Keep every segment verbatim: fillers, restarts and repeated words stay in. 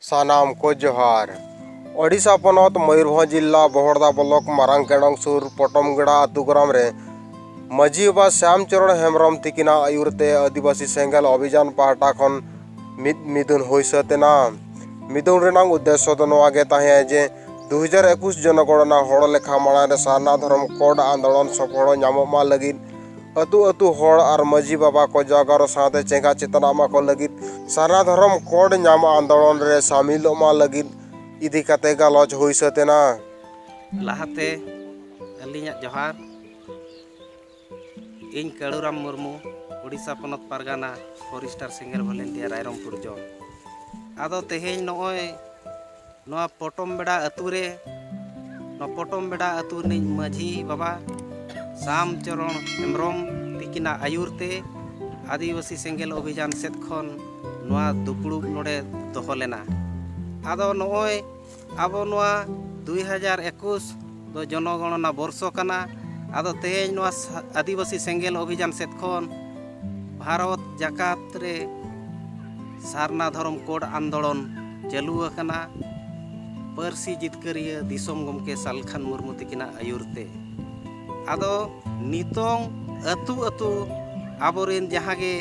ᱥᱟᱱᱟᱢ ᱠᱚ ᱡᱚᱦᱟᱨ᱾ ᱳᱰᱤᱥᱟ ᱯᱚᱱᱚᱛ ᱢᱚᱭᱩᱨᱵᱷᱚᱸᱡᱽ ᱡᱤᱞᱟ ᱵᱚᱦᱚᱲᱫᱟ ᱵᱞᱚᱠ ᱢᱟᱨᱟᱝ ᱠᱮᱰᱚᱝ ᱥᱩᱨ ᱯᱚᱴᱚᱢᱜᱮᱲᱟ ᱟᱹᱛᱩ ᱜᱨᱟᱢ ᱨᱮ ᱢᱟᱹᱡᱷᱤ ᱵᱟᱵᱟ ᱥᱭᱟᱢ ᱪᱚᱨᱚᱬ ᱦᱮᱢᱵᱨᱚᱢ ᱛᱤᱠᱤᱱᱟᱜ ᱟᱹᱭᱩᱨ ᱛᱮ ᱟᱹᱫᱤᱵᱟᱹᱥᱤ ᱥᱮᱸᱜᱮᱞ ᱚᱵᱷᱤᱡᱟᱱ ᱯᱟᱦᱴᱟ ᱠᱷᱚᱱ ᱢᱤᱫ ᱢᱤᱫᱩᱱ ᱦᱩᱭ ᱥᱟᱹᱛ ᱮᱱᱟ᱾ ᱢᱤᱫᱩᱱ ᱨᱮᱱᱟᱜ ᱩᱫᱽᱫᱮᱥᱥᱚ ᱫᱚ ᱱᱚᱣᱟ ᱜᱮ ᱛᱟᱦᱮᱸ ᱡᱮ ᱫᱩ ᱦᱟᱡᱟᱨ ᱮᱠᱩᱥ ᱡᱚᱱᱚᱜᱚᱬᱱᱟ ᱦᱚᱲ ᱞᱮᱠᱷᱟ ᱢᱟᱲᱟᱝ ᱨᱮ ᱥᱟᱨᱱᱟ ᱫᱷᱚᱨᱚᱢ ᱠᱳᱰ ᱟᱱᱫᱳᱞᱚᱱ ᱥᱚᱯᱷᱚᱞ ᱧᱟᱢᱚᱜ ᱢᱟ ᱞᱟᱹᱜᱤᱫ ᱟᱹᱛᱩ ᱟᱹᱛᱩ ᱦᱚᱲ ᱟᱨ ᱢᱟᱹᱡᱷᱤ ᱵᱟᱵᱟ ᱠᱚ ᱡᱟᱜᱟᱨᱚ ᱥᱟᱶᱛᱮ ᱪᱮᱸᱜᱷᱟ ᱪᱮᱛᱟᱱᱟᱜ ᱢᱟ ᱠᱚ ᱞᱟᱹᱜᱤᱫ ᱥᱟᱨᱱᱟ ᱫᱷᱚᱨᱚᱢ ᱠᱳᱰ ᱧᱟᱢ ᱟᱱᱫᱳᱞᱚᱱ ᱨᱮ ᱥᱟᱢᱤᱞᱚᱜ ᱢᱟ ᱞᱟᱹᱜᱤᱫ ᱤᱫᱤ ᱠᱟᱛᱮ ᱜᱟᱞᱚᱪ ᱦᱩᱭ ᱥᱟᱹᱛ ᱮᱱᱟ᱾ ᱞᱟᱦᱟᱛᱮ ᱟᱹᱞᱤᱧᱟᱜ ᱡᱚᱦᱟᱨ᱾ ᱤᱧ ᱠᱟᱹᱲᱩᱨᱟᱢ ᱢᱩᱨᱢᱩ, ᱳᱰᱤᱥᱟ ᱯᱚᱱᱚᱛ ᱯᱟᱨᱜᱟᱱᱟ, ᱯᱷᱚᱨᱮᱥᱴᱟᱨ ᱥᱮᱸᱜᱮᱞ ᱵᱷᱚᱞᱮᱱᱴᱤᱭᱟᱨ, ᱨᱟᱭᱨᱚᱝᱯᱩᱨ ᱡᱚᱱ᱾ ᱟᱫᱚ ᱛᱮᱦᱮᱧ ᱱᱚᱜᱼᱚᱭ ᱱᱚᱣᱟ ᱯᱚᱴᱚᱢ ᱵᱮᱲᱟ ᱟᱹᱛᱩ ᱨᱮ, ᱱᱚᱣᱟ ᱯᱚᱴᱚᱢ ᱵᱮᱲᱟ ᱟᱹᱛᱩ ᱨᱤᱱᱤᱡ ᱢᱟᱹᱡᱷᱤ ᱵᱟᱵᱟ ᱥᱟᱢ ᱪᱚᱨᱚᱬ ᱦᱮᱢᱵᱨᱚᱢ ᱛᱤᱠᱤᱱᱟᱜ ᱟᱹᱭᱩᱨ ᱛᱮ ᱟᱹᱫᱤᱵᱟᱹᱥᱤ ᱥᱮᱸᱜᱮᱞ ᱚᱵᱷᱤᱡᱟᱱ ᱥᱮᱫ ᱠᱷᱚᱱ ᱱᱚᱣᱟ ᱫᱩᱯᱲᱩᱵ ᱱᱚᱰᱮ ᱫᱚᱦᱚ ᱞᱮᱱᱟ᱾ ᱟᱫᱚ ᱱᱚᱜᱼᱚᱭ ᱟᱵᱚ ᱱᱚᱣᱟ ᱫᱩᱭ ᱦᱟᱡᱟᱨ ᱮᱠᱩᱥ ᱫᱚ ᱡᱚᱱᱚᱜᱚᱬᱚᱱᱟ ᱵᱚᱨᱥᱚ ᱠᱟᱱᱟ᱾ ᱟᱫᱚ ᱛᱮᱦᱮᱧ ᱱᱚᱣᱟ ᱥᱟ-, ᱟᱹᱫᱤᱵᱟᱹᱥᱤ ᱥᱮᱸᱜᱮᱞ ᱚᱵᱷᱤᱡᱟᱱ ᱥᱮᱫ ᱠᱷᱚᱱ ᱵᱷᱟᱨᱚᱛ ᱡᱟᱠᱟᱛ ᱨᱮ ᱥᱟᱨᱱᱟ ᱫᱷᱚᱨᱚᱢ ᱠᱳᱰ ᱟᱱᱫᱳᱞᱚᱱ ᱪᱟᱹᱞᱩ ᱟᱠᱟᱱᱟ, ᱯᱟᱹᱨᱥᱤ ᱡᱤᱛᱠᱟᱹᱨᱤᱭᱟᱹ ᱫᱤᱥᱚᱢ ᱜᱚᱢᱠᱮ ᱥᱟᱞᱠᱷᱟᱱ ᱢᱩᱨᱢᱩ ᱛᱤᱠᱤᱱᱟᱜ ᱟᱹᱭᱩᱨ ᱛᱮ᱾ ᱟᱫᱚ ᱱᱤᱛᱚᱝ ᱟᱹᱛᱩ ᱟᱹᱛᱩ ᱟᱵᱚᱨᱮᱱ ᱡᱟᱦᱟᱸ ᱜᱮ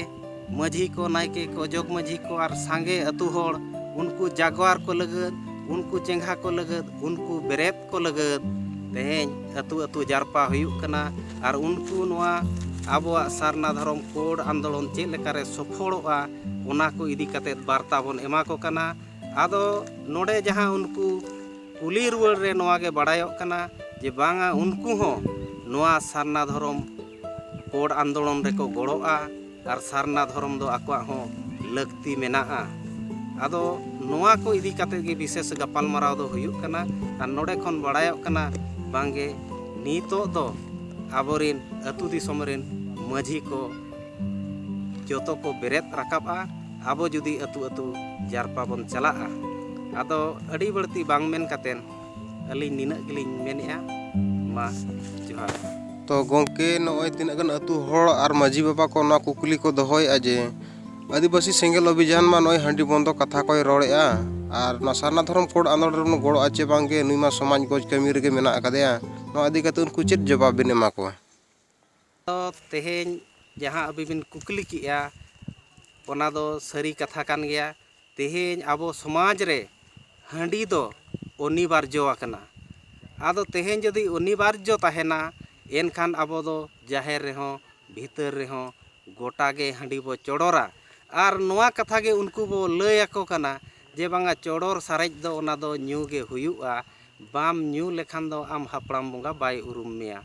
ᱢᱟᱹᱡᱷᱤ ᱠᱚ, ᱱᱟᱭᱠᱮ ᱠᱚ, ᱡᱚᱜᱽ ᱢᱟᱹᱡᱷᱤ ᱠᱚ ᱟᱨ ᱥᱟᱸᱜᱮ ᱟᱹᱛᱩ ᱦᱚᱲ, ᱩᱱᱠᱩ ᱡᱟᱜᱣᱟᱨ ᱠᱚ ᱞᱟᱹᱜᱤᱫ, ᱩᱱᱠᱩ ᱪᱮᱸᱜᱷᱟ ᱠᱚ ᱞᱟᱹᱜᱤᱫ, ᱩᱱᱠᱩ ᱵᱮᱨᱮᱫ ᱠᱚ ᱞᱟᱹᱜᱤᱫ ᱛᱮᱦᱮᱧ ᱟᱹᱛᱩ ᱟᱹᱛᱩ ᱡᱟᱨᱯᱟ ᱦᱩᱭᱩᱜ ᱠᱟᱱᱟ᱾ ᱟᱨ ᱩᱱᱠᱩ ᱱᱚᱣᱟ ᱟᱵᱚᱣᱟᱜ ᱥᱟᱨᱱᱟ ᱫᱷᱚᱨᱚᱢ ᱠᱳᱰ ᱟᱱᱫᱳᱞᱚᱱ ᱪᱮᱫ ᱞᱮᱠᱟᱨᱮ ᱥᱚᱯᱷᱚᱞᱚᱜᱼᱟ, ᱚᱱᱟ ᱠᱚ ᱤᱫᱤ ᱠᱟᱛᱮᱫ ᱵᱟᱨᱛᱟ ᱵᱚᱱ ᱮᱢᱟ ᱠᱚ ᱠᱟᱱᱟ᱾ ᱟᱫᱚ ᱱᱚᱰᱮ ᱡᱟᱦᱟᱸ ᱩᱱᱠᱩ ᱠᱩᱞᱤ ᱨᱩᱣᱟᱹᱲ ᱨᱮ ᱱᱚᱣᱟ ᱜᱮ ᱵᱟᱲᱟᱭᱚᱜ ᱠᱟᱱᱟ ᱡᱮ ᱵᱟᱝᱟ, ᱩᱱᱠᱩ ᱦᱚᱸ ᱱᱚᱣᱟ ᱥᱟᱨᱱᱟ ᱫᱷᱚᱨᱚᱢ ᱠᱳᱰ ᱟᱱᱫᱳᱞᱚᱱ ᱨᱮᱠᱚ ᱜᱚᱲᱚᱜᱼᱟ ᱟᱨ ᱥᱟᱨᱱᱟ ᱫᱷᱚᱨᱚᱢ ᱫᱚ ᱟᱠᱚᱣᱟᱜ ᱦᱚᱸ ᱞᱟᱹᱠᱛᱤ ᱢᱮᱱᱟᱜᱼᱟ᱾ ᱟᱫᱚ ᱱᱚᱣᱟ ᱠᱚ ᱤᱫᱤ ᱠᱟᱛᱮᱫ ᱜᱮ ᱵᱤᱥᱮᱥ ᱜᱟᱯᱟᱞᱢᱟᱨᱟᱣ ᱫᱚ ᱦᱩᱭᱩᱜ ᱠᱟᱱᱟ᱾ ᱟᱨ ᱱᱚᱰᱮ ᱠᱷᱚᱱ ᱵᱟᱲᱟᱭᱚᱜ ᱠᱟᱱᱟ ᱵᱟᱝᱜᱮ ᱱᱤᱛᱚᱜ ᱫᱚ ᱟᱵᱚᱨᱮᱱ ᱟᱹᱛᱩ ᱫᱤᱥᱚᱢ ᱨᱮᱱ ᱢᱟᱹᱡᱷᱤ ᱠᱚ ᱡᱚᱛᱚ ᱠᱚ ᱵᱮᱨᱮᱫ ᱨᱟᱠᱟᱵᱼᱟ, ᱟᱵᱚ ᱡᱩᱫᱤ ᱟᱹᱛᱩ ᱟᱹᱛᱩ ᱡᱟᱨᱯᱟ ᱵᱚᱱ ᱪᱟᱞᱟᱜᱼᱟ᱾ ᱟᱫᱚ ᱟᱹᱰᱤ ᱵᱟᱹᱲᱛᱤ ᱵᱟᱝ ᱢᱮᱱ ᱠᱟᱛᱮᱱ ᱟᱹᱞᱤᱧ ᱱᱤᱱᱟᱹᱜ ᱜᱮᱞᱤᱧ ᱢᱮᱱᱮᱫᱼᱟ᱾ ᱢᱟ ᱡᱚᱦᱟᱨ᱾ ᱛᱚ ᱜᱚᱢᱠᱮ, ᱱᱚᱜᱼᱚᱭ ᱛᱤᱱᱟᱹᱜ ᱜᱟᱱ ᱟᱹᱛᱩ ᱦᱚᱲ ᱟᱨ ᱢᱟᱹᱡᱷᱤ ᱵᱟᱵᱟ ᱠᱚ ᱱᱚᱣᱟ ᱠᱩᱠᱞᱤ ᱠᱚ ᱫᱚᱦᱚᱭᱮᱫᱼᱟ ᱡᱮ ᱟᱹᱫᱤᱵᱟᱹᱥᱤ ᱥᱮᱸᱜᱮᱞ ᱚᱵᱷᱤᱡᱟᱱ ᱢᱟ ᱱᱚᱜᱼᱚᱭ ᱦᱟᱺᱰᱤ ᱵᱚᱱᱫᱚ ᱠᱟᱛᱷᱟ ᱠᱚᱭ ᱨᱚᱲᱮᱫᱼᱟ, ᱟᱨ ᱱᱚᱣᱟ ᱥᱟᱨᱱᱟ ᱫᱷᱚᱨᱚᱢ ᱠᱳᱰ ᱟᱸᱫᱳᱲ ᱨᱮᱵᱚᱱ ᱜᱚᱲᱚᱜᱼᱟ ᱪᱮ ᱵᱟᱝᱜᱮ, ᱱᱩᱭ ᱢᱟ ᱥᱚᱢᱟᱡᱽ ᱜᱚᱡ ᱠᱟᱹᱢᱤ ᱨᱮᱜᱮ ᱢᱮᱱᱟᱜ ᱟᱠᱟᱫᱮᱭᱟ᱾ ᱱᱚᱣᱟ ᱤᱫᱤ ᱠᱟᱛᱮ ᱩᱱᱠᱩ ᱪᱮᱫ ᱡᱚᱵᱟᱵ ᱵᱤᱱ ᱮᱢᱟ ᱠᱚᱣᱟ? ᱛᱚ ᱛᱮᱦᱮᱧ ᱡᱟᱦᱟᱸ ᱟᱹᱵᱤᱱ ᱵᱤᱱ ᱠᱩᱠᱞᱤ ᱠᱮᱜᱼᱟ, ᱚᱱᱟ ᱫᱚ ᱥᱟᱹᱨᱤ ᱠᱟᱛᱷᱟ ᱠᱟᱱ ᱜᱮᱭᱟ᱾ ᱛᱮᱦᱮᱧ ᱟᱵᱚ ᱥᱚᱢᱟᱡᱽ ᱨᱮ ᱦᱟᱺᱰᱤ ᱫᱚ ᱚᱱᱤᱵᱟᱨᱡᱚ ᱟᱠᱟᱱᱟ᱾ ᱟᱫᱚ ᱛᱮᱦᱮᱧ ᱡᱩᱫᱤ ᱚᱱᱤᱵᱟᱨᱡᱚ ᱛᱟᱦᱮᱱᱟ, ᱮᱱᱠᱷᱟᱱ ᱟᱵᱚ ᱫᱚ ᱡᱟᱦᱮᱨ ᱨᱮᱦᱚᱸ, ᱵᱷᱤᱛᱟᱹᱨ ᱨᱮᱦᱚᱸ ᱜᱚᱴᱟ ᱜᱮ ᱦᱟᱺᱰᱤ ᱵᱚ ᱪᱚᱰᱚᱨᱟ᱾ ᱟᱨ ᱱᱚᱣᱟ ᱠᱟᱛᱷᱟ ᱜᱮ ᱩᱱᱠᱩ ᱵᱚ ᱞᱟᱹᱭ ᱟᱠᱚ ᱠᱟᱱᱟ ᱡᱮ ᱵᱟᱝᱟ, ᱪᱚᱰᱚᱨ ᱥᱟᱨᱮᱡ ᱫᱚ ᱚᱱᱟ ᱫᱚ ᱧᱩ ᱜᱮ ᱦᱩᱭᱩᱜᱼᱟ, ᱵᱟᱢ ᱧᱩ ᱞᱮᱠᱷᱟᱱ ᱫᱚ ᱟᱢ ᱦᱟᱯᱲᱟᱢ ᱵᱚᱸᱜᱟ ᱵᱟᱭ ᱩᱨᱩᱢ ᱢᱮᱭᱟ᱾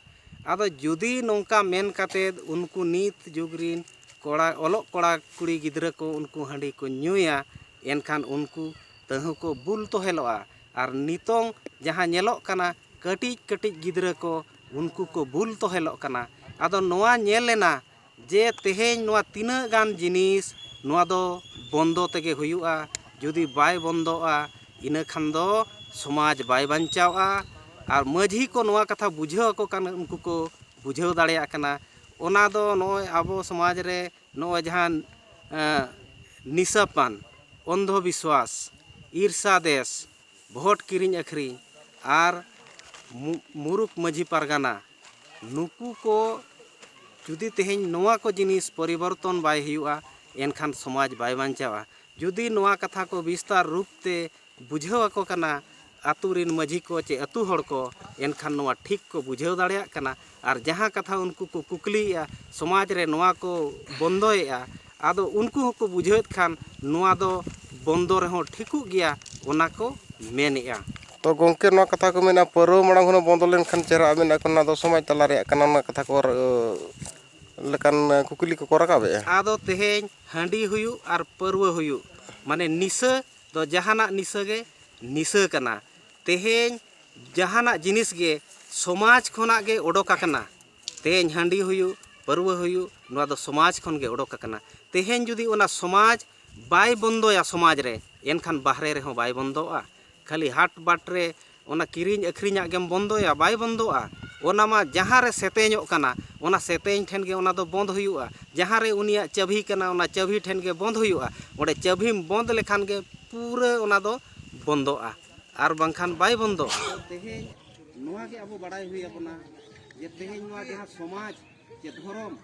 ᱟᱫᱚ ᱡᱩᱫᱤ ᱱᱚᱝᱠᱟ ᱢᱮᱱ ᱠᱟᱛᱮᱫ ᱩᱱᱠᱩ ᱱᱤᱛ ᱡᱩᱜᱽ ᱨᱤᱱ ᱠᱚᱲᱟ, ᱚᱞᱚᱜ ᱠᱚᱲᱟ ᱠᱩᱲᱤ ᱜᱤᱫᱽᱨᱟᱹ ᱠᱚ ᱩᱱᱠᱩ ᱦᱟᱺᱰᱤ ᱠᱚ ᱧᱩᱭᱟ, ᱮᱱᱠᱷᱟᱱ ᱩᱱᱠᱩ ᱛᱟᱹᱦᱩ ᱠᱚ ᱵᱩᱞ ᱛᱚᱦᱮᱞᱚᱜᱼᱟ᱾ ᱟᱨ ᱱᱤᱛᱚᱝ ᱡᱟᱦᱟᱸ ᱧᱮᱞᱚᱜ ᱠᱟᱱᱟ, ᱠᱟᱹᱴᱤᱡ ᱠᱟᱹᱴᱤᱡ ᱜᱤᱫᱽᱨᱟᱹ ᱠᱚ ᱩᱱᱠᱩ ᱠᱚ ᱵᱩᱞ ᱛᱚᱦᱮᱞᱚᱜ ᱠᱟᱱᱟ᱾ ᱟᱫᱚ ᱱᱚᱣᱟ ᱧᱮᱞ ᱮᱱᱟ ᱡᱮ ᱛᱮᱦᱮᱧ ᱱᱚᱣᱟ ᱛᱤᱱᱟᱹᱜ ᱜᱟᱱ ᱡᱤᱱᱤᱥ, ᱱᱚᱣᱟ ᱫᱚ ᱵᱚᱱᱫᱚ ᱛᱮᱜᱮ ᱦᱩᱭᱩᱜᱼᱟ᱾ ᱡᱩᱫᱤ ᱵᱟᱭ ᱵᱚᱱᱫᱚᱜᱼᱟ, ᱤᱱᱟᱹ ᱠᱷᱟᱱ ᱫᱚ ᱥᱚᱢᱟᱡᱽ ᱵᱟᱭ ᱵᱟᱧᱪᱟᱣᱜᱼᱟ᱾ ᱟᱨ ᱢᱟᱹᱡᱷᱤ ᱠᱚ ᱱᱚᱣᱟ ᱠᱟᱛᱷᱟ ᱵᱩᱡᱷᱟᱹᱣ ᱟᱠᱚ ᱠᱟᱱ, ᱩᱱᱠᱩ ᱠᱚ ᱵᱩᱡᱷᱟᱹᱣ ᱫᱟᱲᱮᱭᱟᱜ ᱠᱟᱱᱟ᱾ ᱚᱱᱟ ᱫᱚ ᱱᱚᱜᱼᱚᱭ ᱟᱵᱚ ᱥᱚᱢᱟᱡᱽ ᱨᱮ ᱱᱚᱜᱼᱚᱭ ᱡᱟᱦᱟᱸ, ᱮᱸ, ᱱᱤᱥᱟᱹᱯᱟᱱ, ᱚᱱᱫᱷᱚ ᱵᱤᱥᱣᱟᱥ, ᱤᱨᱥᱟ ᱫᱮᱥ, ᱵᱷᱳᱴ ᱠᱤᱨᱤᱧ ᱟᱹᱠᱷᱨᱤᱧ ᱟᱨ ᱢᱩ-, ᱢᱩᱨᱩᱠ ᱢᱟᱹᱡᱷᱤ ᱯᱟᱨᱜᱟᱱᱟ, ᱱᱩᱠᱩ ᱠᱚ ᱡᱩᱫᱤ ᱛᱮᱦᱮᱧ ᱱᱚᱣᱟ ᱠᱚ ᱡᱤᱱᱤᱥ ᱯᱚᱨᱤᱵᱚᱨᱛᱚᱱ ᱵᱟᱭ ᱦᱩᱭᱩᱜᱼᱟ, ᱮᱱᱠᱷᱟᱱ ᱥᱚᱢᱟᱡᱽ ᱵᱟᱭ ᱵᱟᱧᱪᱟᱣᱟ᱾ ᱡᱩᱫᱤ ᱱᱚᱣᱟ ᱠᱟᱛᱷᱟ ᱠᱚ ᱵᱤᱥᱛᱟᱨ ᱨᱩᱯ ᱛᱮ ᱵᱩᱡᱷᱟᱹᱣ ᱟᱠᱚ ᱠᱟᱱᱟ ᱟᱹᱛᱩ ᱨᱤᱱ ᱢᱟᱹᱡᱷᱤ ᱠᱚ ᱪᱮ ᱟᱹᱛᱩ ᱦᱚᱲ ᱠᱚ, ᱮᱱᱠᱷᱟᱱ ᱱᱚᱣᱟ ᱴᱷᱤᱠ ᱠᱚ ᱵᱩᱡᱷᱟᱹᱣ ᱫᱟᱲᱮᱭᱟᱜ ᱠᱟᱱᱟ᱾ ᱟᱨ ᱡᱟᱦᱟᱸ ᱠᱟᱛᱷᱟ ᱩᱱᱠᱩ ᱠᱚ ᱠᱩᱠᱞᱤᱭᱮᱫᱼᱟ, ᱥᱚᱢᱟᱡᱽ ᱨᱮ ᱱᱚᱣᱟ ᱠᱚ ᱵᱚᱱᱫᱚᱭᱮᱫᱼᱟ, ᱟᱫᱚ ᱩᱱᱠᱩ ᱦᱚᱸᱠᱚ ᱵᱩᱡᱷᱟᱹᱣᱮᱫ ᱠᱷᱟᱱ ᱱᱚᱣᱟ ᱫᱚ ᱵᱚᱱᱫᱚ ᱨᱮᱦᱚᱸ ᱴᱷᱤᱠᱚᱜ ᱜᱮᱭᱟ, ᱚᱱᱟ ᱠᱚ ᱢᱮᱱᱮᱫᱼᱟ᱾ ᱛᱚ ᱜᱚᱢᱠᱮ, ᱱᱚᱣᱟ ᱠᱟᱛᱷᱟ ᱠᱚ ᱢᱮᱱᱟ, ᱯᱟᱹᱣᱨᱟᱹ ᱢᱟᱲᱟᱝ ᱠᱷᱚᱱᱟᱜ ᱵᱚᱱᱫᱚ ᱞᱮᱱᱠᱷᱟᱱ ᱪᱮᱦᱨᱟ ᱢᱮᱱᱟᱜᱼᱟ, ᱚᱱᱟ ᱫᱚ ᱥᱚᱢᱟᱡᱽ ᱛᱟᱞᱟ ᱨᱮᱭᱟᱜ ᱠᱟᱱᱟ, ᱚᱱᱟ ᱠᱟᱛᱷᱟ ᱠᱚ ᱨ-, ᱞᱮᱠᱟᱱ ᱠᱩᱠᱞᱤ ᱠᱚᱠᱚ ᱨᱟᱠᱟᱵᱮᱫᱼᱟ᱾ ᱟᱫᱚ ᱛᱮᱦᱮᱧ ᱦᱟᱺᱰᱤ ᱦᱩᱭᱩᱜ ᱟᱨ ᱯᱟᱹᱨᱣᱟᱹ ᱦᱩᱭᱩᱜ, ᱢᱟᱱᱮ ᱱᱤᱥᱟᱹ ᱫᱚ ᱡᱟᱦᱟᱱᱟᱜ ᱱᱤᱥᱟᱹ ᱜᱮ ᱱᱤᱥᱟᱹ ᱠᱟᱱᱟ᱾ ᱛᱮᱦᱮᱧ ᱡᱟᱦᱟᱱᱟᱜ ᱡᱤᱱᱤᱥ ᱜᱮ ᱥᱚᱢᱟᱡᱽ ᱠᱷᱚᱱᱟᱜ ᱜᱮ ᱚᱰᱚᱠ ᱟᱠᱟᱱᱟ᱾ ᱛᱮᱦᱮᱧ ᱦᱟᱺᱰᱤ ᱦᱩᱭᱩᱜ, ᱯᱟᱹᱨᱣᱟᱹ ᱦᱩᱭᱩᱜ, ᱱᱚᱣᱟ ᱫᱚ ᱥᱚᱢᱟᱡᱽ ᱠᱷᱚᱱ ᱜᱮ ᱚᱰᱚᱠ ᱟᱠᱟᱱᱟ᱾ ᱛᱮᱦᱮᱧ ᱡᱩᱫᱤ ᱚᱱᱟ ᱥᱚᱢᱟᱡᱽ ᱵᱟᱭ ᱵᱚᱱᱫᱚᱭᱟ ᱥᱚᱢᱟᱡᱽ ᱨᱮ, ᱮᱱᱠᱷᱟᱱ ᱵᱟᱦᱨᱮ ᱨᱮᱦᱚᱸ ᱵᱟᱭ ᱵᱚᱱᱫᱚᱜᱼᱟ᱾ ᱠᱷᱟᱹᱞᱤ ᱦᱟᱴ ᱵᱟᱴ ᱨᱮ ᱚᱱᱟ ᱠᱤᱨᱤᱧ ᱟᱹᱠᱷᱨᱤᱧᱟᱜ ᱜᱮᱢ ᱵᱚᱱᱫᱚᱭᱟ, ᱵᱟᱭ ᱵᱚᱱᱫᱚᱜᱼᱟ᱾ ᱚᱱᱟ ᱢᱟ ᱡᱟᱦᱟᱸ ᱨᱮ ᱥᱮᱛᱮᱧᱚᱜ ᱠᱟᱱᱟ, ᱚᱱᱟ ᱥᱮᱛᱮᱧ ᱴᱷᱮᱱ ᱜᱮ ᱚᱱᱟ ᱫᱚ ᱵᱚᱱᱫ ᱦᱩᱭᱩᱜᱼᱟ᱾ ᱡᱟᱦᱟᱸ ᱨᱮ ᱩᱱᱤᱭᱟᱜ ᱪᱟᱹᱵᱷᱤ ᱠᱟᱱᱟ, ᱚᱱᱟ ᱪᱟᱹᱵᱷᱤ ᱴᱷᱮᱱ ᱜᱮ ᱵᱚᱱᱫ ᱦᱩᱭᱩᱜᱼᱟ᱾ ᱚᱸᱰᱮ ᱪᱟᱹᱵᱷᱤᱢ ᱵᱚᱱᱫ ᱞᱮᱠᱷᱟᱱ ᱜᱮ ᱯᱩᱨᱟᱹ ᱚᱱᱟ ᱫᱚ ᱵᱚᱱᱫᱚᱜᱼᱟ, ᱟᱨ ᱵᱟᱝᱠᱷᱟᱱ ᱵᱟᱭ ᱵᱚᱱᱫᱚᱜᱼᱟ᱾ ᱛᱮᱦᱮᱧ ᱱᱚᱣᱟ ᱜᱮ ᱟᱵᱚ ᱵᱟᱲᱟᱭ ᱦᱩᱭ ᱟᱵᱚᱱᱟ ᱡᱮ ᱛᱮᱦᱮᱧ ᱱᱚᱣᱟ ᱡᱟᱦᱟᱸ ᱥᱚᱢᱟᱡᱽ ᱪᱮ ᱫᱷᱚᱨᱚᱢ,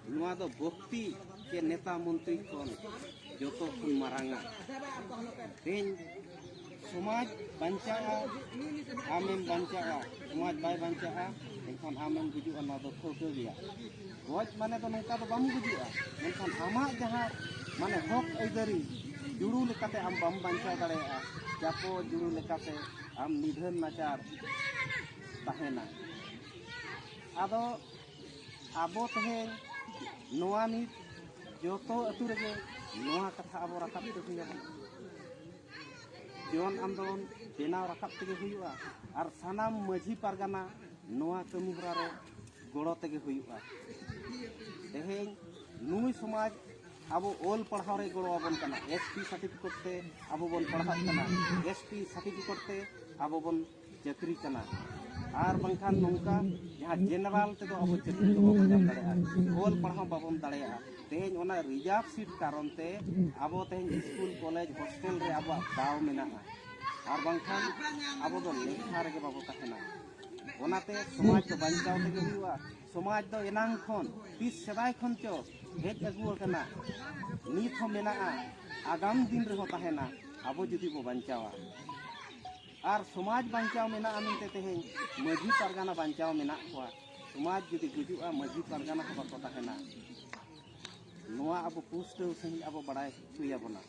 ᱱᱚᱣᱟ ᱫᱚ ᱵᱷᱚᱠᱛᱤ ᱪᱮ ᱱᱮᱛᱟ ᱢᱚᱱᱛᱨᱤ ᱠᱷᱚᱱ ᱡᱚᱛᱚ ᱠᱷᱚᱱ ᱢᱟᱨᱟᱝᱟ᱾ ᱛᱮᱦᱮᱧ ᱥᱚᱢᱟᱡᱽ ᱵᱟᱧᱪᱟᱜᱼᱟ, ᱟᱢᱮᱢ ᱵᱟᱧᱪᱟᱜᱼᱟ᱾ ᱥᱚᱢᱟᱡᱽ ᱵᱟᱭ ᱵᱟᱧᱪᱟᱜᱼᱟ, ᱮᱱᱠᱷᱟᱱ ᱟᱢᱮᱢ ᱜᱩᱡᱩᱜᱼᱟ, ᱱᱚᱣᱟ ᱫᱚ ᱴᱷᱟᱹᱣᱠᱟᱹ ᱜᱮᱭᱟ᱾ ᱜᱚᱡ ᱢᱟᱱᱮ ᱫᱚ ᱱᱚᱝᱠᱟ ᱫᱚ ᱵᱟᱢ ᱜᱩᱡᱩᱜᱼᱟ, ᱢᱮᱱᱠᱷᱟᱱ ᱟᱢᱟᱜ ᱡᱟᱦᱟᱸ ᱢᱟᱱᱮ ᱦᱚᱠ ᱟᱹᱭᱫᱟᱹᱨᱤ ᱡᱩᱲᱩ ᱞᱮᱠᱟᱛᱮ ᱟᱢ ᱵᱟᱢ ᱵᱟᱧᱪᱟᱣ ᱫᱟᱲᱮᱭᱟᱜᱼᱟ, ᱪᱟᱯᱚ ᱡᱩᱲᱩ ᱞᱮᱠᱟᱛᱮ ᱟᱢ ᱱᱤᱫᱷᱟᱹᱱ ᱱᱟᱪᱟᱨ ᱛᱟᱦᱮᱱᱟ᱾ ᱟᱫᱚ ᱟᱵᱚ ᱛᱮᱦᱮᱧ ᱱᱚᱣᱟ ᱱᱤᱛ ᱡᱚᱛᱚ ᱟᱹᱛᱩ ᱨᱮᱜᱮ ᱱᱚᱣᱟ ᱠᱟᱛᱷᱟ ᱟᱵᱚ ᱨᱟᱠᱟᱵ ᱛᱮ ᱦᱩᱭ ᱟᱵᱚᱱᱟ᱾ ᱡᱚᱱ ᱟᱱᱫᱳᱞᱚᱱ ᱵᱮᱱᱟᱣ ᱨᱟᱠᱟᱵ ᱛᱮᱜᱮ ᱦᱩᱭᱩᱜᱼᱟ, ᱟᱨ ᱥᱟᱱᱟᱢ ᱢᱟᱹᱡᱷᱤ ᱯᱟᱨᱜᱟᱱᱟ ᱱᱚᱣᱟ ᱠᱟᱹᱢᱤ ᱦᱚᱨᱟ ᱨᱮ ᱜᱚᱲᱚ ᱛᱮᱜᱮ ᱦᱩᱭᱩᱜᱼᱟ᱾ ᱛᱮᱦᱮᱧ ᱱᱩᱭ ᱥᱚᱢᱟᱡᱽ ᱟᱵᱚ ᱚᱞ ᱯᱟᱲᱦᱟᱣ ᱨᱮ ᱜᱚᱲᱚ ᱟᱵᱚᱱ ᱠᱟᱱᱟ, ᱮᱥ ᱴᱤ ᱥᱟᱨᱴᱤᱯᱷᱤᱠᱮᱴ ᱛᱮ ᱟᱵᱚ ᱵᱚᱱ ᱯᱟᱲᱦᱟᱜ ᱠᱟᱱᱟ, ᱮᱥ ᱴᱤ ᱥᱟᱨᱴᱤᱯᱷᱤᱠᱮᱴ ᱛᱮ ᱟᱵᱚ ᱵᱚᱱ ᱪᱟᱹᱠᱨᱤ ᱠᱟᱱᱟ᱾ ᱟᱨ ᱵᱟᱝᱠᱷᱟᱱ ᱱᱚᱝᱠᱟ ᱡᱟᱦᱟᱸ ᱡᱮᱱᱟᱨᱟᱞ ᱛᱮᱫᱚ ᱟᱵᱚ ᱪᱟᱹᱠᱨᱤ ᱫᱚ ᱵᱟᱵᱚᱱ ᱧᱟᱢ ᱫᱟᱲᱮᱭᱟᱜᱼᱟ, ᱚᱞ ᱯᱟᱲᱦᱟᱣ ᱵᱟᱵᱚᱱ ᱫᱟᱲᱮᱭᱟᱜᱼᱟ᱾ ᱛᱮᱦᱮᱧ ᱚᱱᱟ ᱨᱤᱡᱟᱨᱵᱷ ᱥᱤᱴ ᱠᱟᱨᱚᱱ ᱛᱮ ᱟᱵᱚ ᱛᱮᱦᱮᱧ ᱥᱠᱩᱞ, ᱠᱚᱞᱮᱡᱽ, ᱦᱳᱥᱴᱮᱞ ᱨᱮ ᱟᱵᱚᱣᱟᱜ ᱫᱟᱣ ᱢᱮᱱᱟᱜᱼᱟ, ᱟᱨ ᱵᱟᱝᱠᱷᱟᱱ ᱟᱵᱚ ᱫᱚ ᱞᱮᱠᱷᱟ ᱨᱮᱜᱮ ᱵᱟᱵᱚ ᱛᱟᱦᱮᱱᱟ᱾ ᱚᱱᱟᱛᱮ ᱥᱚᱢᱟᱡᱽ ᱫᱚ ᱵᱟᱧᱪᱟᱣ ᱛᱮᱜᱮ ᱦᱩᱭᱩᱜᱼᱟ᱾ ᱥᱚᱢᱟᱡᱽ ᱫᱚ ᱮᱱᱟᱝ ᱠᱷᱚᱱ, ᱛᱤᱥ ᱥᱮᱫᱟᱭ ᱠᱷᱚᱱ ᱪᱚ ᱦᱮᱡ ᱟᱹᱜᱩ ᱟᱠᱟᱱᱟ, ᱱᱤᱛ ᱦᱚᱸ ᱢᱮᱱᱟᱜᱼᱟ, ᱟᱜᱟᱢ ᱫᱤᱱ ᱨᱮᱦᱚᱸ ᱛᱟᱦᱮᱱᱟ, ᱟᱵᱚ ᱡᱩᱫᱤ ᱵᱚ ᱵᱟᱧᱪᱟᱣᱟ᱾ ᱟᱨ ᱥᱚᱢᱟᱡᱽ ᱵᱟᱧᱪᱟᱣ ᱢᱮᱱᱟᱜᱼᱟ ᱢᱮᱱᱛᱮ ᱛᱮᱦᱮᱧ ᱢᱟᱹᱡᱷᱤ ᱯᱟᱨᱜᱟᱱᱟ ᱵᱟᱧᱪᱟᱣ ᱢᱮᱱᱟᱜ ᱠᱚᱣᱟ᱾ ᱥᱚᱢᱟᱡᱽ ᱡᱩᱫᱤ ᱜᱩᱡᱩᱜᱼᱟ, ᱢᱟᱹᱡᱷᱤ ᱯᱟᱨᱜᱟᱱᱟ ᱦᱚᱸ ᱵᱟᱠᱚ ᱛᱟᱦᱮᱱᱟ᱾ ᱱᱚᱣᱟ ᱟᱵᱚ ᱯᱩᱥᱴᱟᱹᱣ ᱥᱟᱺᱦᱤᱡ ᱟᱵᱚ ᱵᱟᱲᱟᱭ ᱦᱩᱭ ᱟᱵᱚᱱᱟ᱾